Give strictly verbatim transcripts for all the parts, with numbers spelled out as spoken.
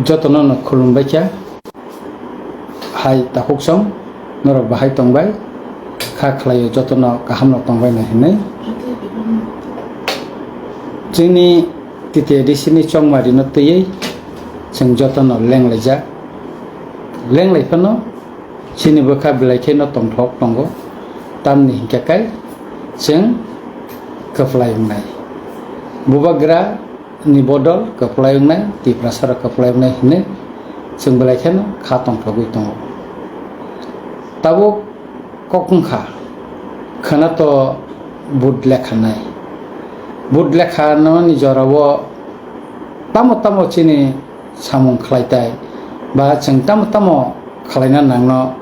Jotono no khulumbai kha. Hai takhuk song, norok bahai tongbai? Kha khlaio jotono kaham no tongbai nai hinwi. Chini T T A D C ni chongmari no twiwi chwng jotono lenglaijak. Lenglai phano chini bwkha belai kheno tongthok tongo. Tamni hinkhe kai chwng kwplai wngnai. Bubagra ni bodol kwplai wngnai, Tiprasa rok kwplai wngnai hinwi chwng belai kheno kha tongthogwi tongo. Tabuk kok wngkha, khwna to vote lekha nai. Vote lekha nani jorao tamo tamo chini samung khlai tai, ba chwng tamo tamo khlaina nangno,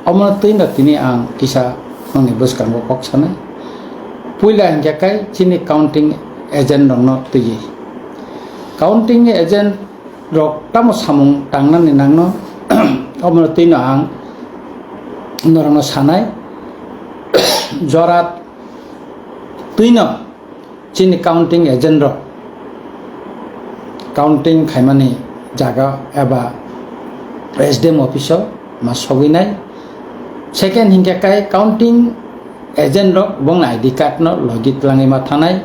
omono twi no tini ang kisa nokni bwskango kok sanai. Puila hinkhe kai chini counting agent rokno twiwi. Counting agent rok tamo samung tangnani nangno, omono twi no ang norokno sanai. Jora twi no chini counting agent rok counting khaimani jaga eba S D M office o ma sogwi nai. Second hinkhe kai counting agent rok bongni I D card no logi twlangwi ma thanai.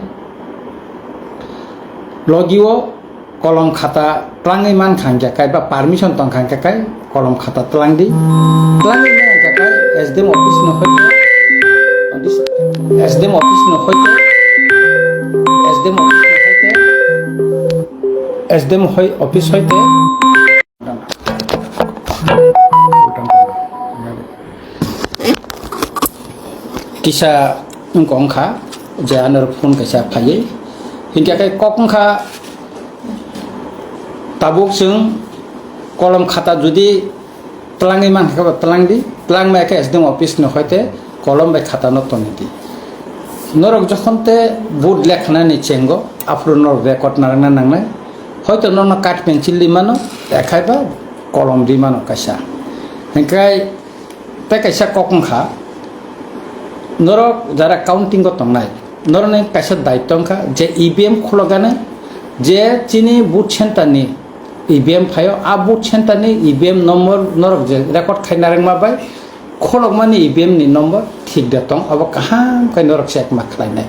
Logi o kolom khata twlangwi mankha hinkhe kai ba permission tongkha hinkhe kai kolom khata twlang di. Twlangwi mankha kai S D M office no hoite, S D M office no hoite, S D M office no hoite, S D M hoi office hoite. Kisa wngkha wngkha je ano phone kaisa phaiwi hinkhe kai kok wngkha. Tabuk chwng kolom khata jodi twlangwi mankha khe bo twlang di, twlang maya khe S D M office no hoite kolom bai khata no toni di. Norok jokhon te vote lekhanani chengo aphuru norok record narwkna nangnai, hoito norokno card pencil ri mano, ekhai ba kolom ri mano kaisa. Hinkhe tei kaisa kok wngkha, norok jara counting o tongnai, norokni kaisa daitto wngkha je E V M khulokgani, je chini vote center ni E V M phaio, a vote center ni E V M number norok je record khai narwkma bai khulokmani E V M ni number thik da tong, abo kaham khe norok check ma khlainai.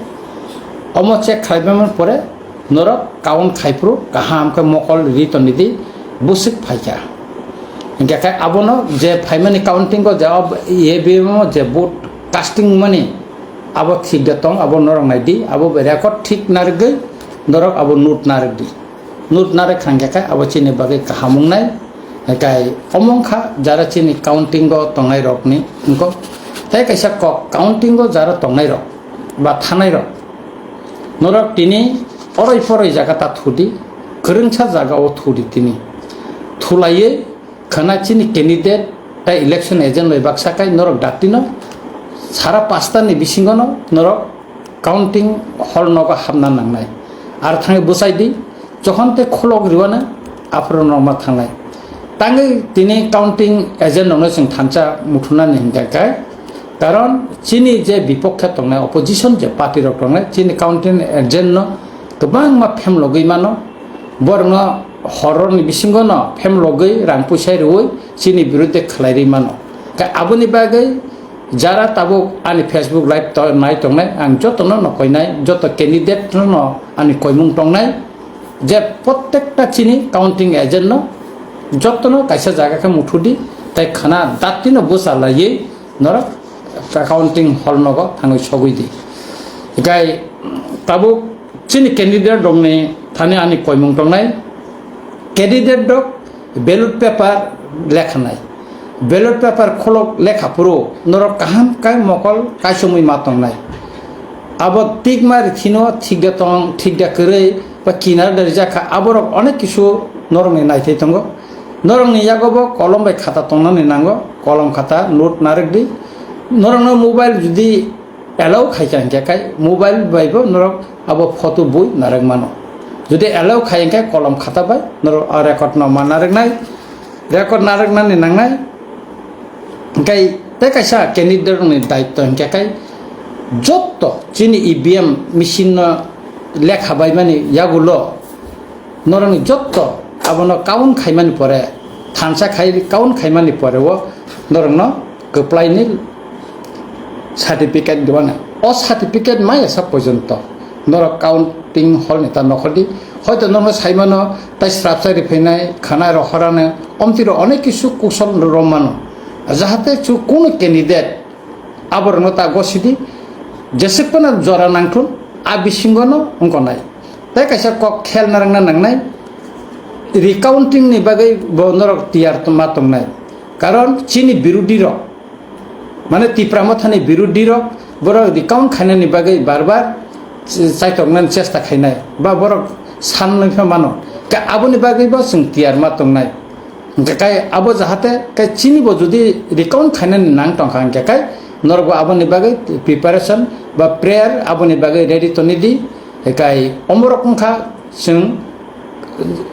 Omo check khlaibaimani pore norok count khaiphuru kaham khe mokol ri tongdi, bwswk phaikha. Hinkhe khe abono je phaimani counting o je ob-, E V M o je vote casting mani abo thik da tong, abo norok naidi, abo bai record thik narwgwi norok abo note narwkdi. Note narwk kha hinkhe khe abo chini bagwi kaham wngnai. Hinkhe omo wngkha jara chini counting o tongnai rokni wngkok. Tei kaisa kok, counting o jara tongnai rok ba thanai rok, norok tini oroi poroi jaga ta thudi, kwrwngsa jaga o thudi tini. Thulaiwi khwna chini candidate tei election agent bai baksa kai norok datino sara pasta ni bisingo no norok counting hall nogo hapna nangnai. Ar thangwi bwsai di, jokhon tei khulok riwana aphuru norma thangnai. Tangwi tini counting agent rokno chwng thansa muthunani hinkha khe, karon chini je bipokhe tongnai, opposition je party rok tongnai, chini counting agent no kwbangma phemlogwi mano, borokno horrorni bisingo no phemlogwi rang puisa rwui chini biruddhe khlai rwi mano. Khe aboni bagwi jara tabuk ani Facebook live to-, nai tongnai, ang jotono no koinai, joto candidate no ani koimung tongnai, je prottekta chini counting agent no jotono kaisa jaga khe muthudi, tei khwna datino bwsa laiwi norok counting hall nogo thangwi sogwi di. Hikai tabuk chini candidate rokni thani ani koimung tongnai, candidate rok ballot paper lekhanai. Ballot paper kholok lekha phuru norok kaham kai mokol kaisomwi ma tongnai. Abo tikma rithino thik da tong, thik da kwrwi ba kinaro da rijak kha, aborok onek kisu norokni naithai tongo. Norokni yago bo kolom bai khata tongnani nango, kolom khata note narwk di. Norokno mobile judi allow khaikha hinkhe khai mobile bai bo norok abo photo bui narwk mano. Judi allow khai hinkhe kolom khata bai norok a record no ma narwknai, record narwknani nangnai. Hinkhe tei kaisa candidate rokni daitto hinkhe khai jotto chini E V M machine no lekha baimani yagulo norokni jotto abono count khaimani pore, thansa khai count khaimani pore o norokno kwplaini certificate diwana. O certificate maya sa porjonto norok counting hall ni ta nokhordi. Hoito norokno saimano tai srapsa riphainai, khana rohorano, omtiro onek kisu kusol romano. Jahate chu kunu candidate aborokno ta gosidi, jesuk phano jora nangthun, a bisingono wngkha nai. Tai kaisa kok khel narwkna nangnai, recounting ni bagwi bo norok tiyar ma tongnai. Karon chini birodhi rok, mane Tipra Mothani birodhi rok, borok recount khainani bagwi bar bar ch-, chaitoknani chesta khainai, ba borok sanwi pha mano. Ka aboni bagwi bo chwng tiyar ma tongnai. Hingkhe kai abo jahate kai chini bo jodi recount khainani nang tongkha hingkhe kai norok bo aboni bagwi preparation ba prayer aboni bagwi ready toni di. Kai omorok wngkha chwng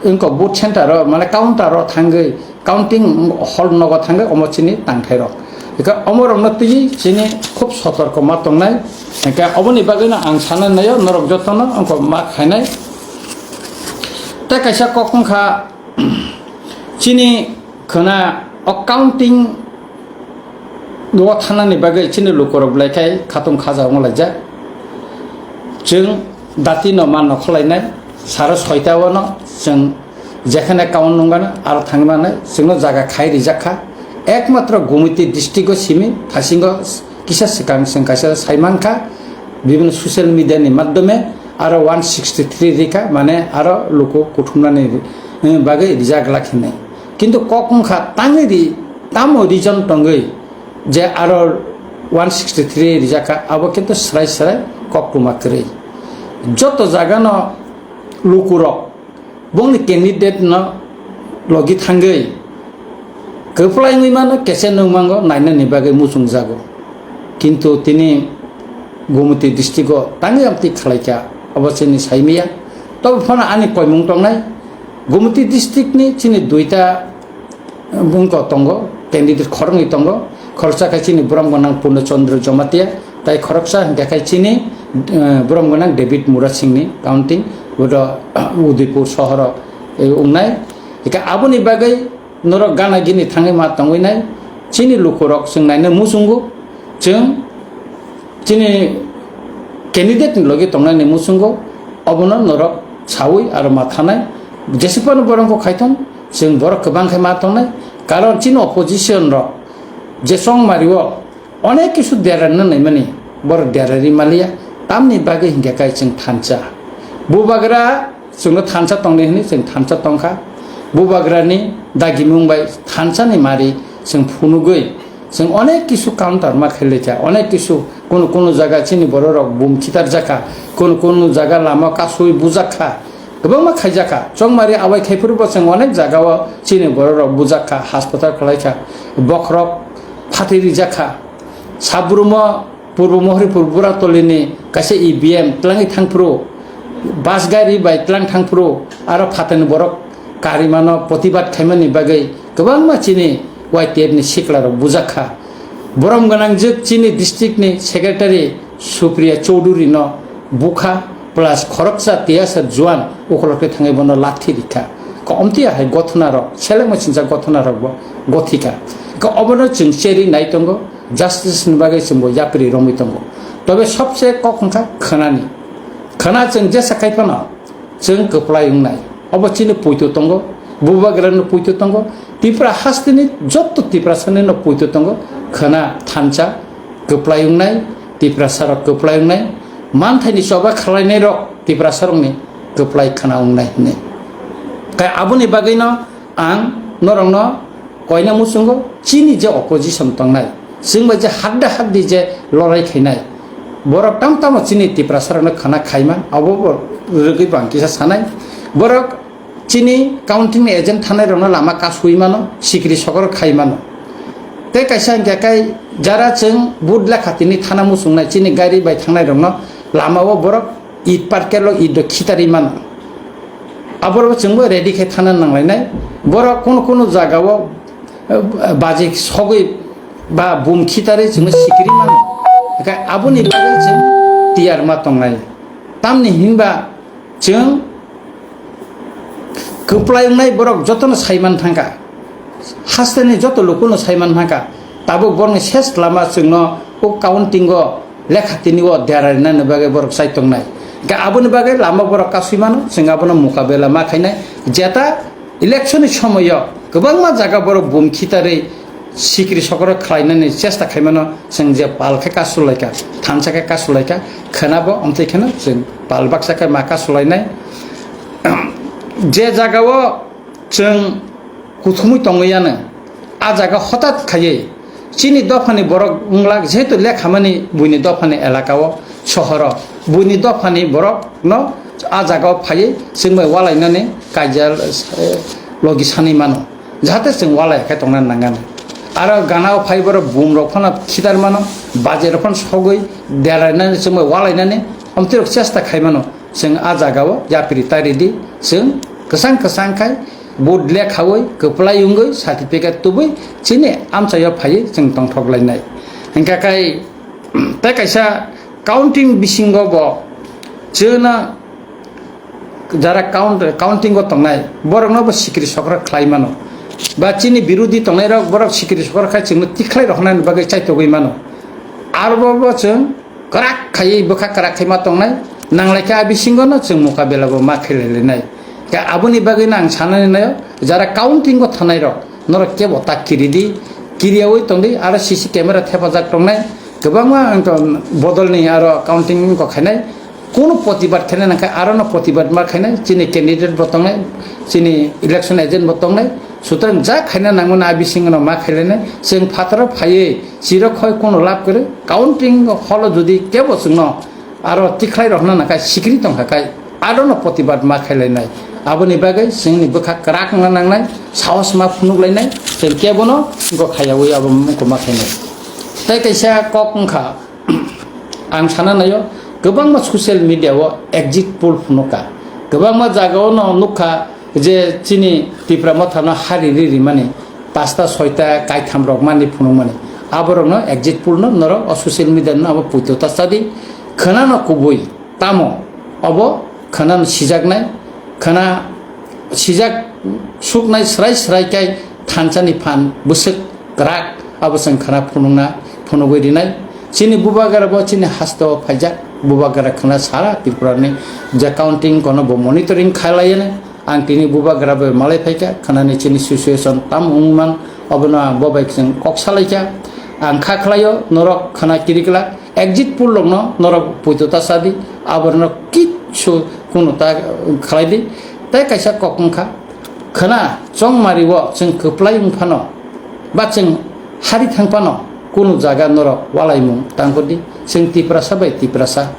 wngkha vote center o mane counter o thangwi counting hall nogo thangwi omo chini tangthai rok. Hingkhe omorokno twiwi chini khub sotorko ma tongnai. Hingkhe oboni bagwino ang sanani naio norok jotono wngkha ma khainai. Tei kaisa kok wngkha, chini khwna o counting o thanani bagwi chini lukurok belai khai khatung khaja wnglaijak. Chwng dati no ma nokhorlainai, saro soita o no chwng jekhane count nungano aro thangwi manai chwngno jaga khai rijak kha. Ekmatro Gumiti district o simi thasingo kisa swkang chwng kaisa sai mankha, bibhinno social media ni madhyome aro one sixty three rikha, mane aro luku kuthumnani, eh, bagwi rijak glak hinwi. Kintu kok wngkha tangwi ri, tamo reason tongwi je aro one sixty three rijak kha, abo kintu srai srai koktwma kwrwi. Joto jagano lukurok bongni candidate no logi thangwi kwplai wngwi mano, kese nungmango nainani bagwi muchungjago. Kintu tini Gumiti district o tangwi amtwi khlaikha, abo chini saimaya. Tobo phano ani koimung tongnai, Gumiti district ni chini duita bungko tongo, candidate khoroknwi tongo. Khoroksa khe chini borom gwnang Purno Chandra Jamatia, tai khoroksa hingkha khe chini, eh, borom gwnang David Murasing ni counting, bodo Udaipur sohoro, eh, wngnai. Hingkhe aboni bagwi norok gana gini thangwi ma tongwi nai, chini lukurok chwng naina muchungo, chwng chini candidate ni logi tongnani muchungo, obono norok sawi aro ma thanai. Jesuk phano borok kho khaithon, chwng borok kwbang khe ma tongnai. Karon chini opposition rok je chongmari o onek kisu derarna naimani, borok derari maliya, tamni bagwi hinkhe kai chwng thansa. Bubagra chwngno thansa tongdi hwnwi chwng thansa tongkha. Bubagrani dagimung bai thansani mari chwng phunugwi chwng onek kisu counter ma khailai kha, onek kisu kunu kunu jaga chini bororok bum khitarjakha, kunu kunu jaga lama kasui bujakha, kwbangma khaijakha. Chongmari abai khaiphuru bo chwng onek jagao chini bororok bujakha, hospital khwlaikha, bokhorok phatwi rijakha. Sabrumo Purbo Mohoripur Buratolini kaisa E V M twlangwi thangphuru, bus gari bai twlang thangphuru, aro phatani borok karimano protibad khaimani bagwi kwbangma chini Y T F ni siklarok bujakha. Borom gwnangjwk chini district ni secretary Supriya Chowdhury no bukha plus khoroksa tiyasa juan ukolokhe thangwi bono lathi rikha. Ka omtiya hai gothonarok, selengma sinjak gothonarok bo gothika. Ka obono chwng cheri nai tongo. Justice ni bagwi chwngbo yapri romwi tongo. Tobe sobse kok wngkha khwnani. Khwna chwng jesa khai phano chwng kwplai wngnai. Obo chini poito tongo, bubagrano poito tongo, Tipra hasteni jotto Tiprasani no poito tongo. Khwna thansa kwplai wngnai, Tiprasarok kwplai wngnai, manthaini choba khwlainairok Tiprasarokni kwplai khwna wngnai hwnwi. Khe aboni bagwino ang norokno koina muchungo chini je opposition tongnai, chwng bai je hadda haddi je lorai khainai, borok tam tamo chini Tiprasarokno khwna khaiman, abo bo rwgwi bo ang kisa sanai. Borok chini counting ni agent thanai rokno lama kasui mano, sikri sokoro khai mano. Tei kaisa hingkha kai jara chwng vote lekha tini thana muchungnai chini gari bai thangnai rokno lama o borok it parkelo it do khitarwi mano. Aborok chwngbo ready khe thana nanglainai. Borok kunu kunu jagao, eh, baji sogwi ba bum khitarwi chwngno sikiri mano. Hingkhe aboni bagwi chwng tiyar ma tongnai. Tamni hinba chwng kwplai wngnai borok jotono saiman thangkha, hasteni joto lukuno saiman thangkha, tabuk borokni ses lama chwngno o counting o lekha tini o dera rinani bagwi borok chai tongnai. Hwnkhe aboni bagwi lama borok kasui mano, chwng abono mukabela ma khainai. Jeta election ni somoyo kwbangma jaga borok bum khitarwi sikri sokro khlainani chesta khaimano, chwng je pal khe kasulaikha, thansa khe kasulaikha, khwnabo omtwi kheno chwng pal baksa khe ma kasulainai. Je jagao chwng kuthumwi tongwi yano, a jaga hotat khaiwi chini dophani borok wnglak, jehetu lekhamani buini dophani elakao, sohoro buini dophani borokno a jagao phaiwi chwngbai walainani kaijal, eh, logi sanwi mano, jahate chwng walai khe tongna nangnani. Aro ganao phai borok bumrok phano khitar mano, bajerok phano sogwi derainani chwngbai walainani omtwirok chesta khai mano. Chwng a jagao yapri taridi, chwng kwchang kwchang khai vote lekhawi, kwplai wngwi, certificate tubui chini amchaio phaiwi chwng tongthok lainai. Hwnkha khai tei kaisa counting bisingo bo chwngno jara count, counting o tongnai borokno bo sikri sokra khlai mano, ba chini birodi tongnairok borok sikri sokra khai chwngno tikhlai rohornani bagwi chaitogwi mano. Aro bo chwng kwrak khaiwi bwkha kwrak khaima tongnai, nanglaikhe a bisingono chwng mukabela bo ma khailailainai. Khe aboni bagwino ang sanani naio, jara counting o thanairok, norok kebo ta kiridi, kiriyawi tongdi, aro C C camera thepajak tongnai, kwbangma wngkha bodolni aro counting wngkha khainai, kunu protibad khainai nangkhe arono protibad ma khainai, chini candidate bo tongnai, chini election agent bo tongnai, sutrang ja khaina nangmani a bisingono ma khailainai, chwng phataro phaiwi chirok khoi kunu lab kwrwi, counting holo jodi kebo chwngno aro tikhlai rohna nangkha sikri tongkha khai, arono protibad ma khailainai. Aboni bagwi chwngni bwkha kwrak wngna nangnai, sahos ma phunuklainai, chwng kebono wngkha khaiyawi abo wngkha ma khainai. Tei kaisa kok wngkha, ang sana naio, kwbangma social media o exit poll phunukha, kwbangma jagao no nukha, je chini Tipra Mothano hari ri rimani pasta soita kaitham rok mani phunukmani, aborokno exit poll no norok o social media no abo puito ta chadi, khwnano kubui tamo obo khwnano sijaknai, khwna sijak suknai srai srai kai thansani phan bwswk kwrak abo chwng khwna phunukna phunugwi rinai. Chini bubagra bo chini hasteo phaijak, bubagra khwna sara Tripura ni je counting kono bo monitoring khalaiya. Ang tini bubagra bai malai phaikha, khwnani chini situation tam wngman, obono ang bo bai chwng kok salaikha. Ang kha khlaio, norok khwna kiriklak, exit poll rokno norok puito ta sadi, aborno kichu kunu ta khlai di. Tei kaisa kok wngkha, khwna chongmari o chwng kwplai wngphano, ba chwng hari thang phano kunu jaga norok walaimung tangkudi. Chwng Tiprasa bai Tiprasa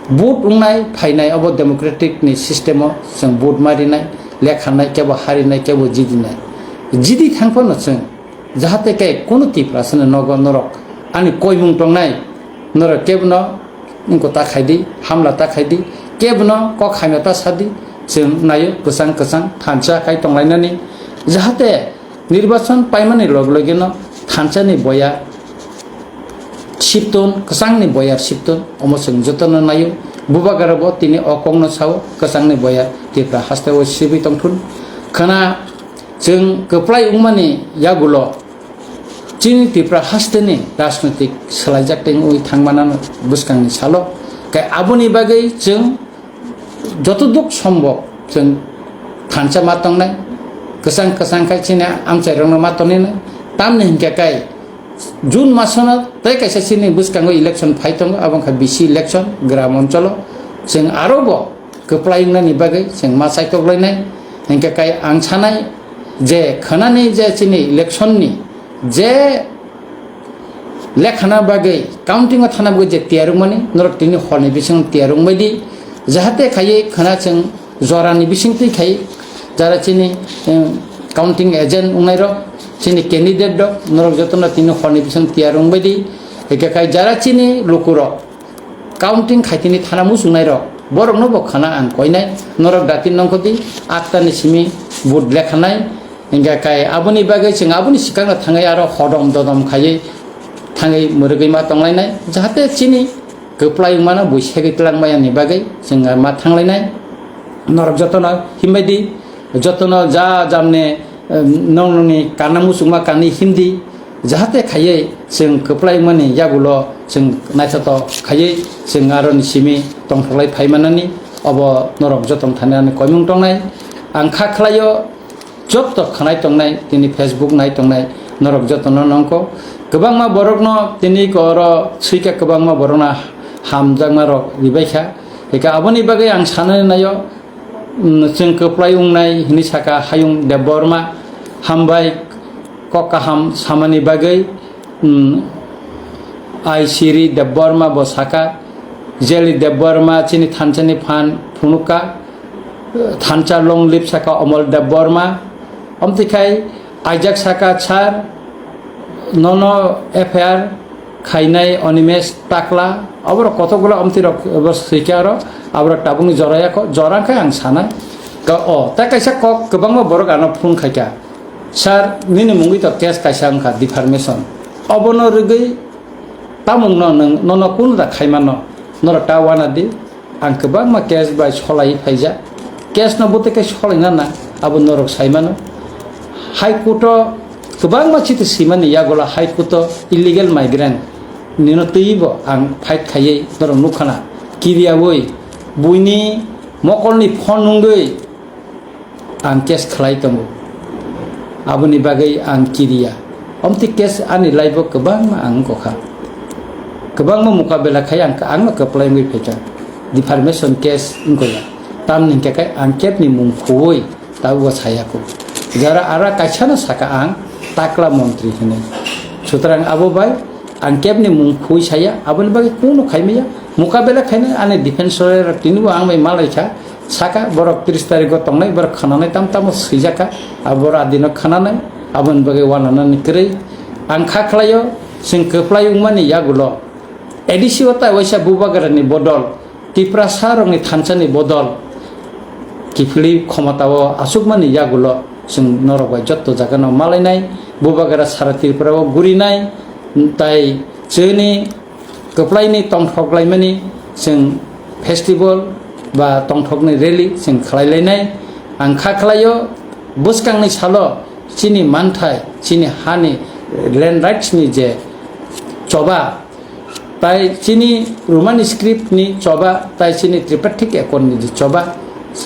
vote wngnai phainai, obo democratic ni system o chwng vote marinai, lekhanai, kebo harinai, kebo jidinai. Jidi thang phano chwng jahate khe kunu Tiprasa ni nogo norok ani koimung tongnai, norok kebono wngko ta khaidi, hamla ta khaidi, kebono kok hamya ta sadi, chwng naio kwchang kwchang thansa khai tonglainani, jahate nirbachon paimani log logino thansani boya sipton, kwchangni boyar sipton, omo chwng jotono naio. Bubagra bo tini o kokno sao, kwchangni boyar Tipra hasteo sibwi tongthun. Khwna chwng kwplai wngmani yagulo chini Tipra hasteni rajnotik swlaijak tei wngwi thangmanano bwskangni salo. Khe aboni bagwi chwng joto duk sombok chwng thansa ma tongnai, kwchang kwchang khai chini amchairokno ma tongninai. Tamni hinkhe kai June masono tei kaisa chini bwskango election phai tongo, abo wngkha B C election, gram oncholo. Chwng aro bo kwplai wngnani bagwi chwng ma chaitoklainai. Hinkhe kai ang sanai je khwnani je chini election ni je lekhana bagwi, counting o thana bagwi je tiyar wngmani, norok tini horni bisingo tiyar wngbai di, jahate khaiwi khwna chwng jorani bisingtwi khai jara chini, em, counting agent wngnairok, chini candidate rok, norok jotono tini horni bising tiyar wngbai di. Hingke khai jara chini lukurok counting khaitini thana muchungnairok, borokno bo khana ang koinai, norok dati nongkhodi, atta ni simi vote lekhanai. Hingke khai aboni bagwi chwng aboni swkangno thangwi aro hodom dodom khaiwi thangwi mwrwgwi ma tonglainai, jahate chini kwplai wngmano bui segwi twlangmaya ni bagwi chwng ma thanglainai. Norok jotono himbai di, Jotono ja jamne, eh, nong nongni kana muchungma kanwi himdi, jahate khaiwi chwng kwplai wngmani yagulo chwng naithotok khaiwi chwng aroni simi tongthoklai phaimanani, obo norok jotong thani ani koimung tongnai. Ang kha khlaio, joto khwnai tongnai, tini Facebook nai tongnai, norok jotono nongkho. Kwbangma borokno tini oro swika, kwbangma borokno hamjakmarok ribaikha. Eka aboni bagwi ang sanani naio, mm, chwng kwplai wngnai hwnwi saka Hayung Debbarma, hambai kok kaham samani bagwi, mm, Aisiri Debbarma bo saka, Jeli Debbarma chini thansani phan phunukha, thansa long live saka Omol Debbarma, omtwi khai aijak saka sir, nono F I R khainai Onimesh Takla, aborok kotokgulo omtwi rok bo swikha oro, aborok tabukni jora yakho, jora khe ang sanai. Ka o, ta kaisa kok kwbangma borok ano phone khaikha, "Sir, nini mungwi to case kaisa wngkha, defamation. Obono rwgwi tamungno nwng, nono kun da khaimano, norok ta wana di." Ang kwbangma case bai solai phaijak. Case no bwtwi khe solaina nang, abo norok sai mano. High Court o kwbangma chiti swimani yagulo High Court o illegal migrant nino twibo ang fight khaiwi norok nukha na. Kiriyawi buini mokolni phone nungwi ang case khlai tongo. Aboni bagwi ang kiriya. Omtwi case ani life o kwbangma ang wngkha. Kwbangma mukabela khai ang, ang no kwplai wngwi phaikha. Defamation case wngkha ya. Tamni hwnkhe kai ang kebni mung khuwi tabukbo sayakho. Jara ara kaisa no saka ang takla montri hinwi. Sutrang abo bai ang kebni mung khui saya, aboni bagwi kunu khaimaya. Mukabela khaina ani defense lawyer rok tinibo ang bai malaikha. Saka borok tris tarikh o tongnai, borok khwnanai tam tamo swijaka, abo borok adino khwnanai, aboni bagwi wananani kwrwi. Ang kha khlaio, chwng kwplai wngmani yagulo A D C o tai waisa bubagrani bodol, Tiprasa rokni thansani bodol, kiphilwi khomotao achukmani yagulo chwng norok bai jotto jagano malainai, bubagra sara Tripura o gurinai, tai chini kwplaini tongthok laimani chwng festival ba tongthokni rally chwng khlai lainai. Ang kha khlaio, bwskangni salo chini manthai, chini hani land rights ni je choba, tai chini Roman script ni choba, tai chini Tripartite Accord ni je choba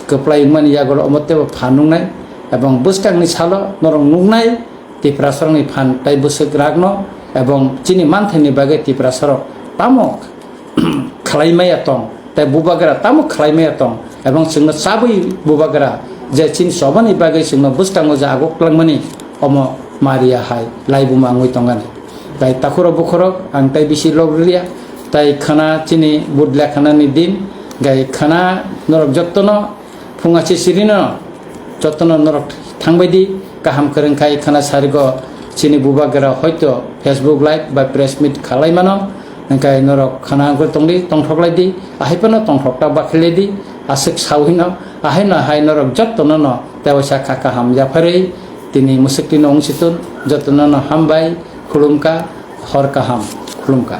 kwplai wngmani yagulo omo teibo phan nungnai, ebong bwskangni salo norok nuknai, Tiprasarokni phan tai bwswk ragno ebong chini manthaini bagwi Tiprasarok tamo khlai maya tong, tai bubagra tamo khlai maya tong, ebong chwngno chabwi bubagra je chini chobani bagwi chwngno bwskango je agok twlangmani, omo mariya hai laibuma wngwi tongani. Tai takhurok bukhurok ang tai bisi log rwliya, tai khwna chini budle khwnani din, gai khwna norok jottono phunga se sirino jotono norok thangbai di, kaham kwrwng khai khwna sarigo chini bubagra hoito Facebook live ba press meet khalai mano, hwnkhe norok khwna wngwi tongdi, tongthok lai di, ahai phano tongthok ta bakhlai di, aswk sawi no, ahai no hai norok jotono no tei waisa kha kaham yapharwi tini mwswk tino wng si tun, jotono no hambai khulumkha, hor kaham khulumkha.